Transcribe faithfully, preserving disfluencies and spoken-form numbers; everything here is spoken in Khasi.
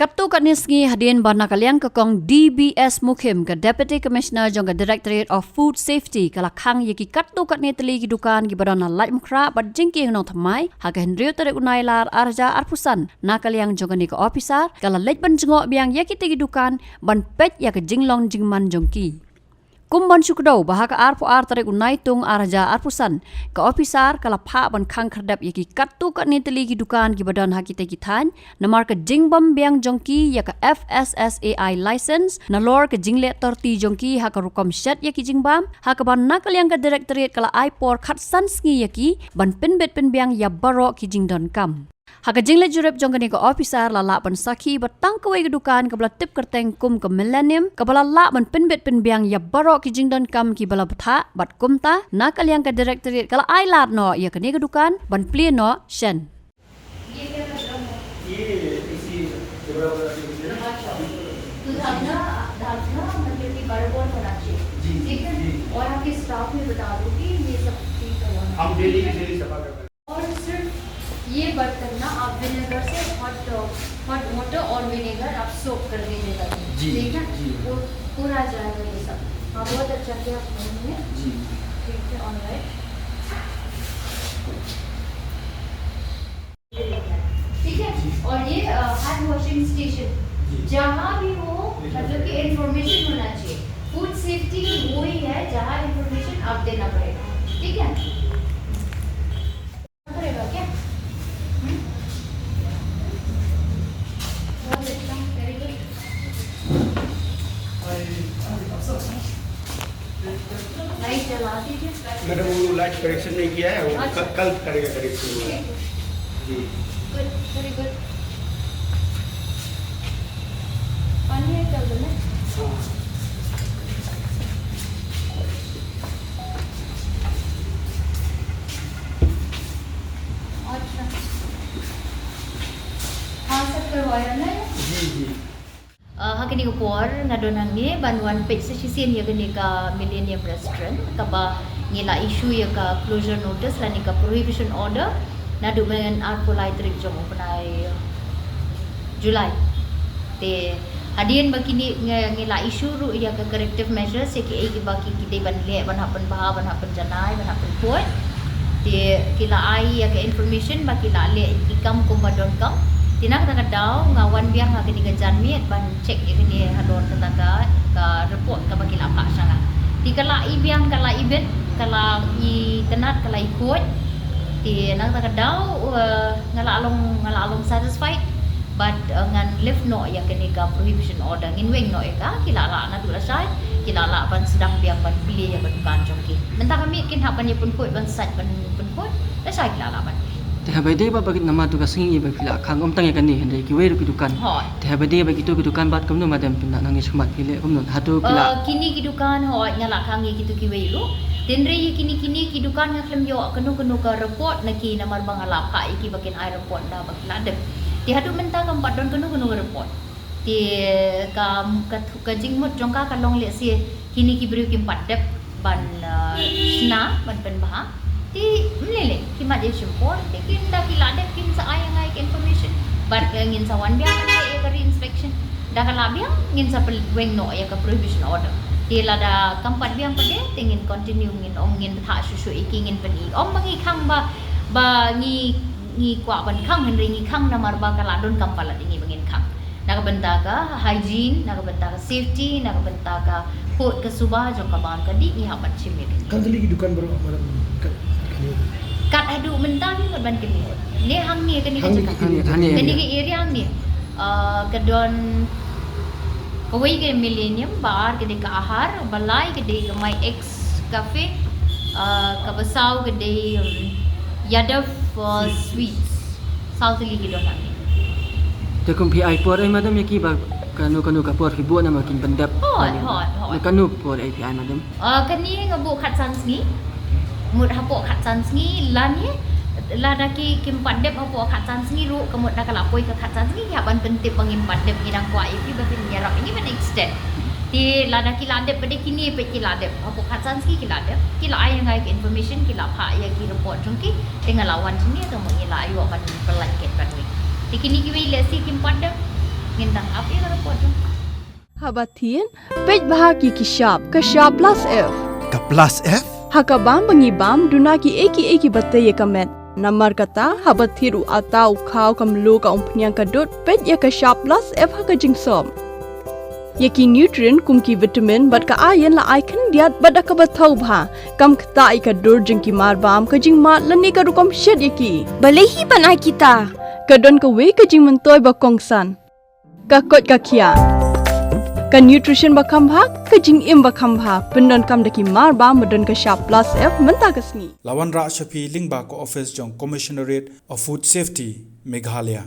Katto katne sngi hadien ba na ka liang ka kong D B S Mukhim, ka Deputy Commissioner jong ka Directorate of Food Safety, ka la khang ïa ki katto katne tylli ki dukan kiba don ha Laitumkhrah bad jingkieng nongthymmai, ha ka hynriew tarik u Nailar ar hajar arphew san, na ka liang jong kane ka officer ka la leit ban jngoh biang ïa kita ki dukan ban peit ïa ka jinglong jingman jong ki. Kum ban shu kdew ba ha ka arphew ar tarik u Naitung ar hajar arphew san, ka officer ka la phah ban khang khyrdep ïa ki katto katne tylli ki dukan kiba don ha kita ki thaiñ, namar ka jingbam biang jong ki ïa ka F S S A I license, nalor ka jingleh torti jong ki ha ka rukom shet ïa ki jingbam, ha kaba na ka liang ka Directorate ka la ai por khatsan sngi ïa ki ban pynbit pynbiang ïa baroh ki jingdonkam. Ha ka jingleit jurip jong kane ka officer la lah ban sakhi ba tang kawei ka dukan kaba la tip kyrteng kum ka Millennium, kaba la lah ban pynbit pynbiang ïa baroh ki jingdonkam kiba la bthah, bad kumta na ka liang ka Directorate ka la ai lad noh ïa kane ka dukan ban plie noh shen. ये क्या कर रहा है? ये इसी कचरा वाला जो है ना, अच्छा। तो धागना, धागना मतलब कि बराबर होना चाहिए। जी, ठीक है? जी। और आपके स्टाफ में बता दो कि ये सब ठीक करवाना। हम डेली, डेली सफा करते हैं। और सिर्फ ये बर्तन ना आप विनेगर से, हॉट, हॉट वाटर और विनेगर आप सोक कर दीजिएगा। जी, ठीक है? जी। वो पूरा जाएगा ये सब। हाँ, बहुत अच्छा किया आप लोगों ने। जी। ठीक है, ऑलराइट। ठीक है? जी। और ये, अ, हैंड वॉशिंग स्टेशन, जी। जहाँ भी हो, लिखा मतलब कि पड़ेगा। इन्फॉर्मेशन होना चाहिए। फूड सेफ्टी की वो ही है, जहाँ इन्फॉर्मेशन आप देना पड़ेगा। ठीक है? पड़ेगा क्या? हम्म? बहुत अच्छा, वेरी गुड। लाइट जला दीजिए। मैडम, वो लाइट करेक्शन नहीं किया है, वो अच्छा। क-, कल करेगा करेक्शन वो। ठीक है। जी। Good, very good. पानी है क्या उधर में? हाँ। अच्छा। हाँ, सब करवाया ना? जी, जी। Uh, ha kane ka por nga don hangne ban wan peit sa shisien ïa kane ka Millennium Restaurant, kaba ngi la issue ïa ka closure notice lane ka prohibition order naduh mynhynnin arphew lai tarik jong u bnai July. Te hadien ba kine ngi, ngi la issue ruh ïa ka corrective measures ïa kiei kiba ki, ki dei ban leh, ban hap pynbha, ban hap pynjanai, ban hap pynkhuid. Te ki la ai ïa ka information ba ki la leh ki kam kumba donkam. Te na kata ka daw nga wan biang ha kane ka janmiet ban check ïa kane halor kata ka, ka report kaba ki la phah sha nga. Te ka la i biang, ka la i bit, ka la i tynnat, ka la i khuid. Te na kata ka daw, uh, nga la long, nga la long satisfied. But, uh, ngan lift noh ïa kane ka prohibition order, ngin weng noh ïa ka, ki la lah naduh lashai, ki la lah ban sdang biang ban plie ïa ka dukan jong ki. Mynta ka miet kin hap ban ïa pynkhuid, ban sait ban pynkhuid, lashai ki la lah ban plie. Te haba dei ba, ba namar tu ka sngi ba phi la khang, ym tang ïa kane, hynrei kiwei ruh ki dukan. Hooid. Te haba dei ba kito ki dukan pat kumno madam, phi la nang ïa sumar phi leh kumno, hato ki la. Uh, kine ki dukan, hooid, nga la khang ïa kito kiwei ruh. Te hynrei ïa kine, kine ki dukan nga khlem ïoh kano kano ka report na ki, namar ba nga la phah ïa ki ba kin ai report da ba ki la dep. Te haduh mynta kam pat don kano kano ka report. Te ka, ka, ka jingmut jong ka ka long lehse kine ki briew kim pat dep ban, uh, shna, ban pynbha. Te ym lei lei, ki mad ïa shim por, te kin da ki la dep kin sa ai ïa nga ïa ka information. Bad, uh, ngin sa wan biang ban leh ïa ka re-inspection. Da ka lah biang ngin sa pynweng noh ïa ka prohibition order. Te lada kam pat biang pat de, te ngin continue, ngin ong, ngin bthah shuh shuh ïa ki, ngin pyni. Ym ba ngi khang ba, ba ngi, ngi kwah ban khang, hynrei ngi khang namar ba ka la donkam palat ïa ngi ba ngin khang. Na ka bynta ka hygiene, na ka bynta ka safety, na ka bynta ka khuid ka suba jong ka bam ka dih, ngi hap ban shim ïa ka. Katno tylli ki dukan baroh, madam? Kat, kat haduh mynta ki ngut ban kane. Ne hangne kane ka jaka. Hangne, hangne. Kane ka area hangne. Ah, ka don kawei ka Millennium, ba ar ka dei ka Ahar, ba lai ka dei ka My Ex Cafe, ah, kaba saw ka dei, um, Yadav, uh, Sweets. Sweets. Saw tylli ki don hangne. Te kum phi ai por ei madam ïa ki ba kano kano ka por phi buh namar kin pyndep. Hooid, hooid, hooid. Kano por ei phi ai madam? Ah, kane nga buh khatsan sngi. Mut hapoh khatsan sngi lane lada ki, kim pat dep hapoh khatsan sngi ruh, ka mut da ka la poi ka khatsan sngi ki hap ban pyntip ba ngim pat dep, ngi dang kwah ïa ki ba kin ïarap ïa ngi ban extend. Te lada ki la dep pat de, kine pat ki la dep. Hapoh khatsan sngi ki la dep. Ki la ai ïa nga ïa ka information, ki la phah ïa ki report jong ki. Te nga la wan shane, te mo ngi la ïoh ban pynlait kat ban weng. Te kine kiwei lehse kim pat dep. Ngin nang ap ïa ka report jong. Haba thied, peit bha ki ki shap, ka shap plus F. Ka plus F? Ha ka bam ba ngi bam, duna ki ei ki ei ki ba tei ïa ka met. Namar kata, haba thied u atta, u khaw, ka mluh, ka umphniang, ka dud, peit ïa ka shap plus F ha ka jingsop. Ïa ki nutrient kum ki vitamin bad ka iron la ai khyndiat bad da kaba thaw bha. Kam ktah ïa ka dur jong ki marbam, ka jingmad lane ka rukom shet ïa ki. Balei hi ban ai kita? Ka don kawei ka jingmyntoi ba kongsan. Ka koit ka khiah. Ka nutrition ba kham bha, ka jingim ba kham bha. Pyndonkam da ki marbam ba don ka shap plus F mynta ka sngi. La wanrah sha phi lyngba ka office jong Commissionerate of Food Safety, Meghalaya.